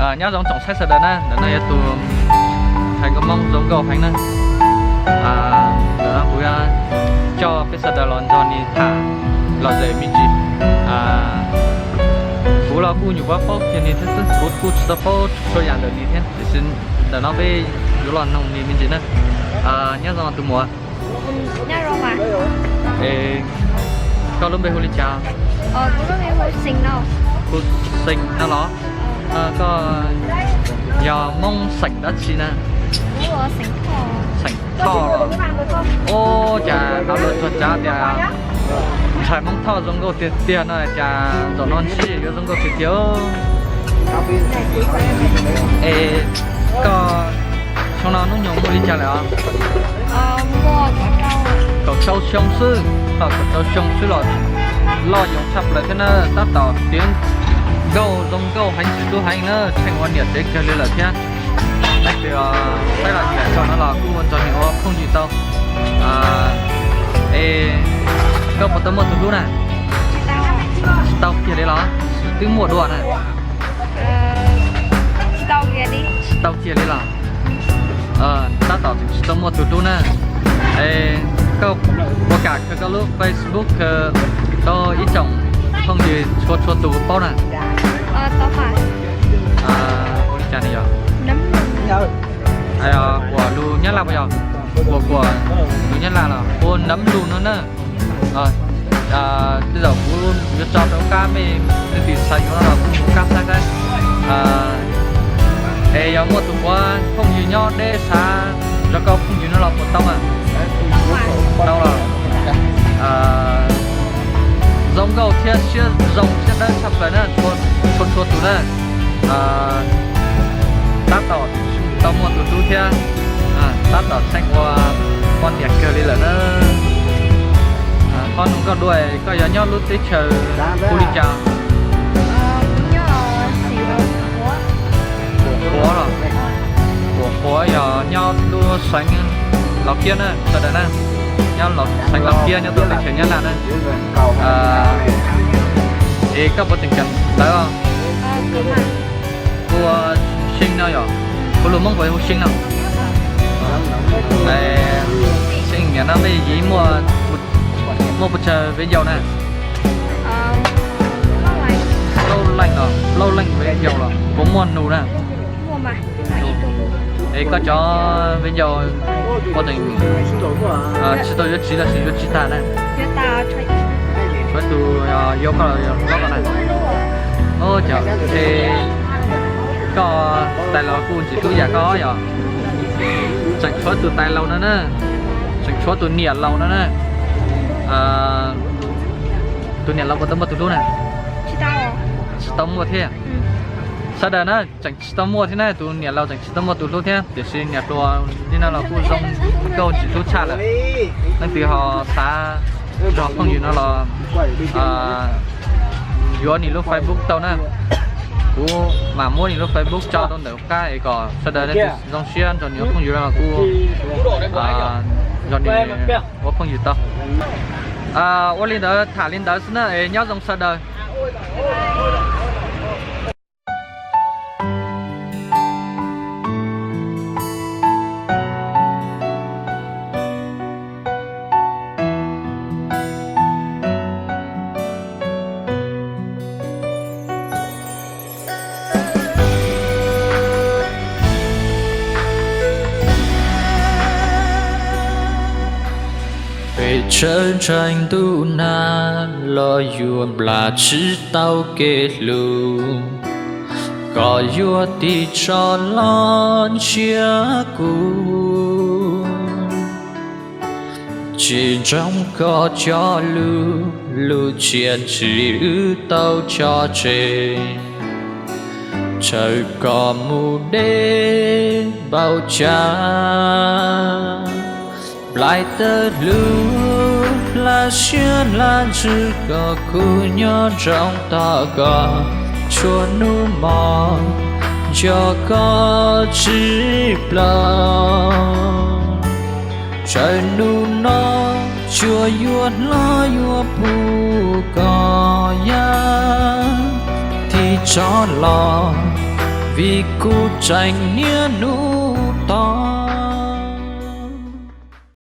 Nyob zoo tsoom saib sawv daws na, ntawm no yog tus hais nkauj Hmoob zoo nkauj heev na. Ntawm no kuv yuav coj peb sawv daws los nrog nws tham lom zem me ntsis. Kuv los kuj nyuam qhuav paub kiag nws thiab xwb, kuv kuj tsis tau paub txhua yam ntawm nws thiab, tiam sis ntawm no peb yuav los noog nws me ntsis na. Nyob zoo tus muam. Koj lub npe hu li cas? Hu Xeem no los? Koj yog Hmoob xeem dab tsi na? Xeem Thoj los? Ua cas hnov lawv tuag cav tias ntxhais Hmoob Thoj zoo nkauj tiag tiag no, cas zaum no ntsib yuav zoo nkauj tiag tiag. Es koj xyoo no hnub nyoog muaj li cas lawm os? Kaum rau xyoo xwb. Kaum rau xyoo xwb los loj yoov tshaj plaws thiab na, tab tom tiav nkauj zoo nkauj heev tsis tub heev na, tsheej ua niam tsev kawg li lawm thiab. Leej twg saib los nyiam tso no los kuj ua nrog nws ua phooj ywg tau. Es koj puas tau muaj tus hlub na? Tsis tau kiag li los twb muaj dua na? Tsis tau kiag li los? Tab tom tseem tsis tau muaj tus hlub na. Es koj puas kam khaws koj lub Facebook khaws rau ib tsoom phooj ywg txhua txhua tus paub na? Ua li cas ne yog? Kuam lus Nyab Laj puas yog? Kuam, kuam lus Nyab Laj los hu nab lus no na. Tej zaum kuv yuav tso rau qab mej leej twg xav yuav no los kuj mus kab xav saib. Es yog muaj tus puav phooj ywg nyob deb xav zov koj phooj ywg no los puas tau mas? Tau los. Zoo nkauj thiab siab zoo siab dawb tshaj plaws na, txhua txhua tus na. Tab tom tau muaj tus hlub thiab, tab tom tsheej ua poj niam kawg li lawm na. Qhov nug koj dua, koj yog nyob lub teb chaws hu li cas? Qhuav los? Qhuav yog nyob lub xeev Los Kiab na sawv daws na. Nyob xeev Los Kiab nyob tuaj teb chaws Nyab Laj na. Es koj puas tseem kawm ntawv? Hu Xeeb no yog, hu lus Hmoob puas hu Xeeb no? Xeeb niam no mej yim muaj pes tsawg viv ncaus na? Plaub leej os, plaub leej viv ncaus los puas muaj nus na? Es koj cov viv ncaus puas tseem tsis tau yuav txiv los sis yuav txiv tag na? Tshuav tus yuav koj los hlob koj na? Ces koj tais laus kuj ntxim hlub yam koj yog. Tseem tshuav tus tais laus no na, tseem tshuav tus niam laus no na. Tus niam laus puas tau muaj tus hlub na? Tsis tau muaj thiab. Sawv daws na, tseem tsis tau muaj thiab na, tus niam laus tseem tsis tau muaj tus hlub thiab, tiam sis niam hluas li no los kuj zoo nkauj ntxim hlub tshaj lawm. Leej twg ho xav nrog phooj ywg no los yuav nws lub Facebook tau na. Kuv mam muab nws lub Facebook tso rau ntawm qab es kom sawv daws leej twg zoo siab nrog nws ua phooj ywg no los kuj nrog nws ua phooj ywg tau. Ua li ntawd tham li ntawd xwb na es nyob zoo sawv daws. Pes tsawg ntshai ntuj nag los yuav nplas tsis tau kev hlub, koj yuav tig tso los ntsiab kuv. Tsis ntsoov koj cov lus, lub txiaj ntsim wb tau tso tseg, txhawm koj mus deb npaum cas. Nplaim tawm hlub hla siab hla ntsws kom kuv nyob nroo tos koj, txhua hnub mog nco koj tsis plaub. Txawm hnub no tsuas yuav hlob yuav puv koj yam, tig tso los Vim kuv tseem niaj hnub tos